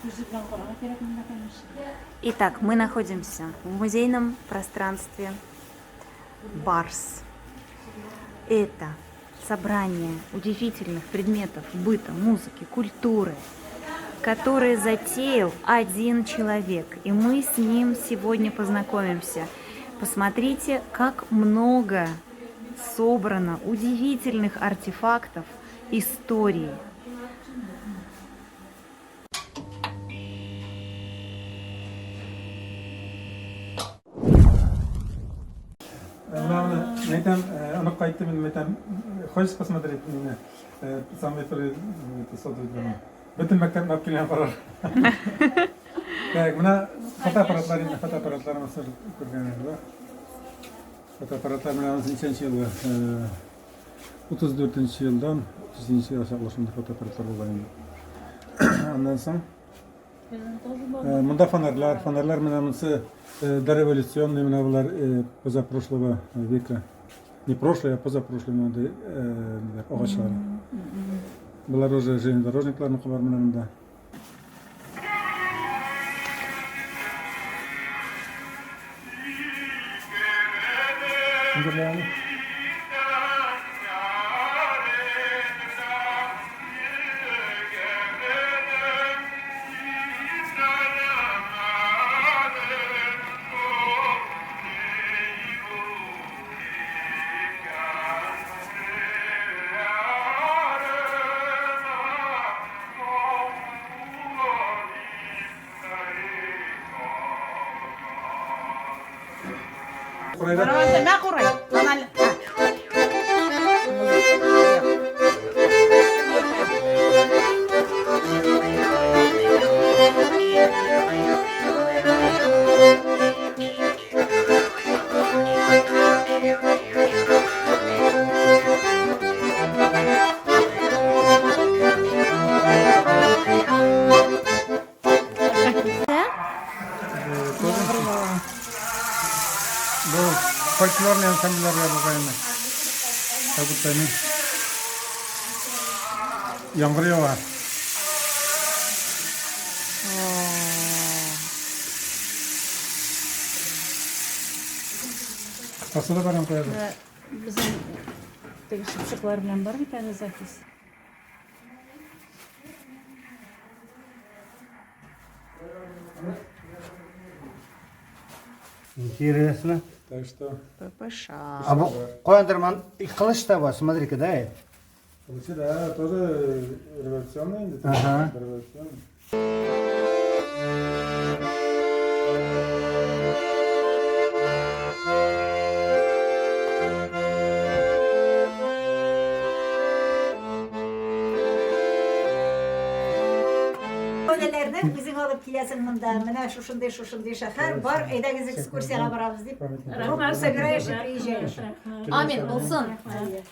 Күзе белән карарга кирәк монда, конечно. Итак, мы находимся в музейном пространстве Барс. Это собрание удивительных предметов быта, музыки, культуры, которые затеял один человек. И мы с ним сегодня познакомимся. Посмотрите, как много собрано удивительных артефактов истории. Главное, әйтәм, онык кайтты мин әйтәм, хочешь посмотреть меня? Самый первый это сотовый телефон. Бөтен мәктәпне алып килгән карар. Так, менә фотоаппаратлар инде, фотоаппаратлар мәсәл күргән инде. Фотоаппаратлар менә ничәнче елгы? 34 елдан 30 елга чаклы шундый фотоаппаратлар булган инде. Аннан соң монда фонарьлар, фонарьлар менә монысы дореволюционный, менә болар позапрошлого века. Не прошлое, а позапрошлый мондый агачлар. Болар уже железнодорожникларныкы бар менә монда. Әзерләнә. Бу фольклорный ансамбльләргә булган инде. Как будто не. Яңгыр ява. Касыда барам куябыз. Безнең теге чыпчыклар белән бар бит әле запись. Интересно. Так что... ППШ. А бу каяндыр ман кылыч та бар, смотри-ка, да? Кылычы, да, тоже революционный инде. Ага. Революционный. Гаиләләрне үзең алып киләсең монда. Менә шушындый шушындый шәһәр бар, әйдәгез экскурсиягә барабыз дип. Труппу собираешь и приезжаешь. Амин, булсын. Әйе.